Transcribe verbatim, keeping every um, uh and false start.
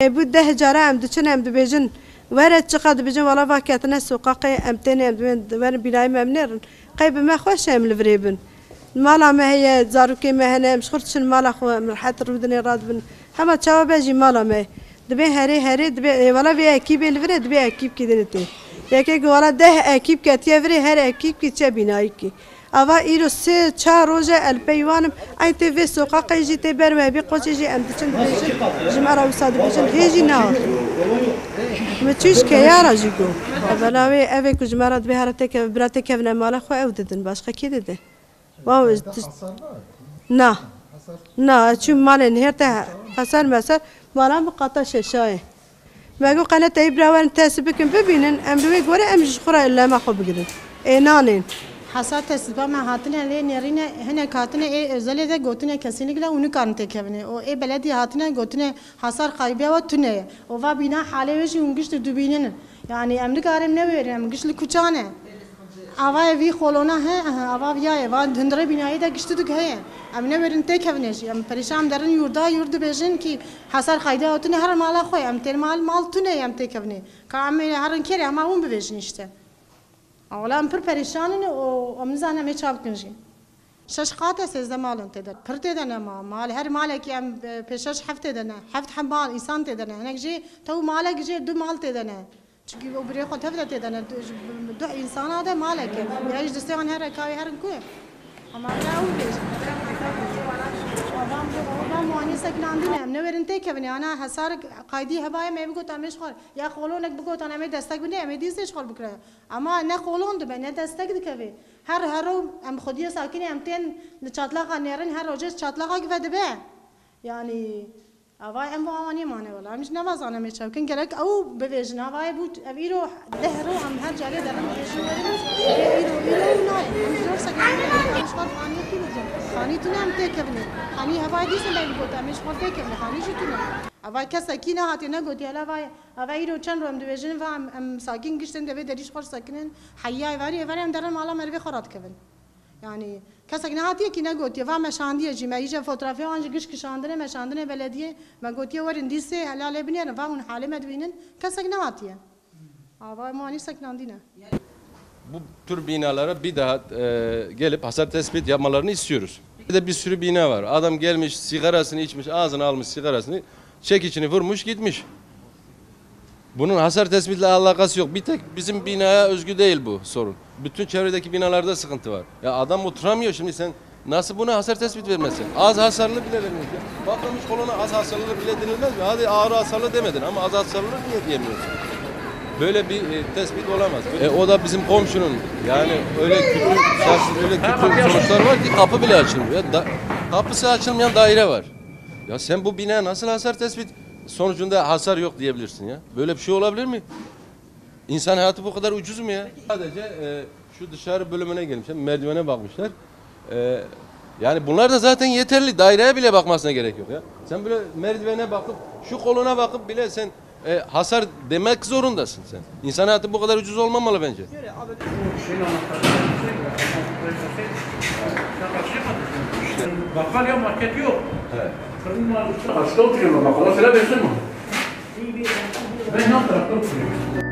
Ê bû deh cara em diçin, em dibêjin, were çiqa dibêjin, wala va ketine soqaqê, em têne, em dibên, werin bînayê me, em nêrin. Qey bi me xweş e em li virê bin. Mala me heye, zarokê me hene, em ji xwe diçin mala xwe, em rehet rûdinê radibin. Hema çawa be jî mala me. Dibê herê, herê, dibê, ê, wala vê ekîbê li vir e, dibê ekîbkî din tê. Yekê ku wala deh ekîb ketiye virê, her ekîbkî çe bînayîkî. Ava îro sê çar roj e, el peywan im. Eyn tê vê soqaqê jî tê ber we bî, qoçê jî em diçin dibêjin. Ji me re wisa dibêjin, hê jî nehat. Min çû ji keyara jî got. Evela wê, ev ê ku ji me re dibê here têkeve, bira têkevine mala xwe, ew didin. Başqa kê dide? Wow, na. Na, ez çûm malê nihêr te, hesar mesar, mala min qata şeşayê. Me got, qene teyî bira werin test bikin, bibînin, em li wê gore em ji xwe re lema xwe bigirin. Ê nanên. Hesar testîba me hatine lê nêrîne, hinek hatine ê özelê de gotine kesinlikle û nikarin têkevine. Û ê belediye hatine gotine hasar qaybiya we tune ye. Û va bîna halê wê jî hûn giş dibînin. Yani em nikarin newêrin, em giş li kuçan e. Ava evî xolona he, he, ava viya ye. Va hundirê bînayê de giş tu dik heye. Em newêrin têkevine jî. Em perîşan derin yurda, yurd dibêjin ki hasar qayde hatine her mala xwe. Em tên mal, mal tune em têkevine. Ka em ê herin kêrê, hema hûn bibêjin işte. Wala em pir perîşan in û em nizanin em ê ça bikin jî. Şeş qat e, sêzdeh mal in tê de. Pir tê de ne ma-, mal. Her malekî em, e, pê şeş heft tê de ne. Heft heb mal, însan tê de ne. Hinek jî tew malek jî du mal tê de ne. Çunkî ew birê xwe tev de tê de ne. Du, ji, duh însana de malek e. Ya jî distê wan here kawê herin ku ye. Ama em ne ew bêjin. Ava em got, ava em wanî sekinandî ne. Em newêrin têkevin. Ana hesar qaydî hebaye me bigot em ê ji xwe. Ya xolonek bigot em ê destek bidin, em ê dîsê ji xwe bikire. Ama ne xolon dibe, ne destek dikeve. Her hero em xwediyê sakinê em tên li çatlaxa nêrin, her rojê çatlaxa give dibe. Yani, ava em va awanî mane wala. Em jî nevazanin em ê çew kin. Gerek ew bivêjin. Ava bû ev îro deh ro em her carê derin bivêjin werin. Ê îro, îro nayê. Em zor sekinandî ne. Em ji xwe xaniyê kî bidin. Xanî tune em têkevine. Xanî hevayê dîsin em got em ê ji xwe têkevine. Xanî jî tune. Ava kesekî nehatiye negotiye hela vayê. Ava îro çend ro em dibêjin, va em, em sakin giştin, devê derî ji xwe sekinin. Heya êvarî, êvarî em derin mala merivê xwe radikevin. Yani, kesek nehatiye kî negotiye, va meşandiye jî, me îje fotoğrafê wan jî giş kişandine, meşandine belediyê, me gotiye werin dîsê, helalê binêrin, va hûn halê me dibînin, kesek nehatiye. Ava em wanî sekinandî ne. Bu tür binalara bir daha, e, gelip hasar tespit yapmalarını istiyoruz. Bir de bir sürü bina var. Adam gelmiş, sigarasını içmiş, ağzına almış sigarasını, çekiçini vurmuş, gitmiş. Bunun hasar tespitle alakası yok. Bir tek bizim binaya özgü değil bu sorun. Bütün çevredeki binalarda sıkıntı var. Ya adam oturamıyor şimdi, sen nasıl buna hasar tespit vermezsin? Az hasarlı bile vermez ya. Patlamış kolona az hasarlı bile denilmez mi? Hadi ağır hasarlı demedin ama az hasarlı niye diyemiyorsun? Böyle bir, e, tespit olamaz. E, o da bizim komşunun, yani öyle kötü, şahs-, öyle kötü sonuçlar var ki kapı bile açılmıyor. Ya da, kapısı açılmayan daire var. Ya sen bu binaya nasıl hasar tespit sonucunda hasar yok diyebilirsin ya? Böyle bir şey olabilir mi? İnsan hayatı bu kadar ucuz mu ya? Sadece, e, şu dışarı bölümüne gelmişler, merdivene bakmışlar. E, yani bunlar da zaten yeterli. Daireye bile bakmasına gerek yok ya. Sen böyle merdivene bakıp, şu kolona bakıp bile sen, e, hasar demek zorundasın sen. İnsan hayatı bu kadar ucuz olmamalı bence. Bakkal ya market yok. Evet. Fırın var. Kaçta oturuyorsun? Bak, o sıra versin mi? Ben yan tarafta oturuyorum.